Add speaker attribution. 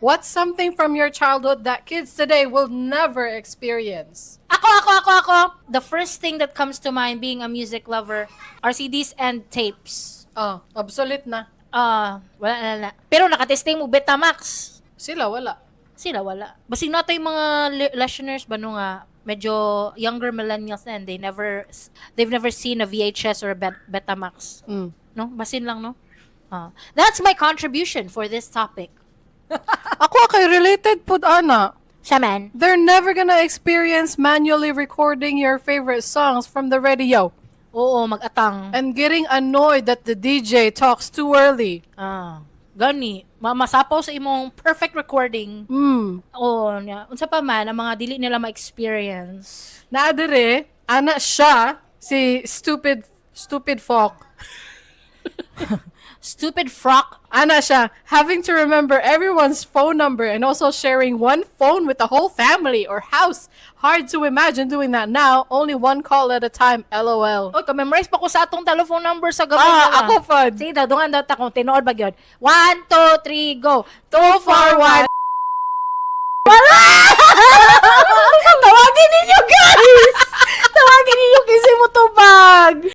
Speaker 1: What's something from your childhood that kids today will never experience?
Speaker 2: Ako, ako, ako, ako. The first thing that comes to mind, being a music lover, are CDs and tapes.
Speaker 1: Oh, obsolete na.
Speaker 2: Ah, wala na na. Pero nakatesting mo Betamax.
Speaker 1: Sila wala.
Speaker 2: Sila wala. Basig na yung mga listeners ba no nga medyo younger millennials na and they've never seen a VHS or a Betamax. No? Basin lang, no? Ah. That's my contribution for this topic.
Speaker 1: Ako kay related pud ana.
Speaker 2: Siya man.
Speaker 1: They're never gonna experience manually recording your favorite songs from the radio
Speaker 2: Oo, mag-atang.
Speaker 1: And getting annoyed that the DJ talks too early.
Speaker 2: Ah, gani. Masapaw sa imong perfect recording. Oo, nya. Unsa pa man ang mga dili nila ma-experience?
Speaker 1: Naa diri, ana siya, si stupid stupid folk.
Speaker 2: Stupid frock.
Speaker 1: Ana siya, having to remember everyone's phone number and also sharing one phone with the whole family or house. Hard to imagine doing that now. Only one call at a time. LOL.
Speaker 2: Oy, ka-memorize pa ko sa atong telephone number sa gamay
Speaker 1: Ah,
Speaker 2: na.
Speaker 1: Ako pod.
Speaker 2: Sige daw, dungan daw ta kung tinuod ba gyud. One, two, three, go.
Speaker 1: 2, 4, 1.
Speaker 2: Wala!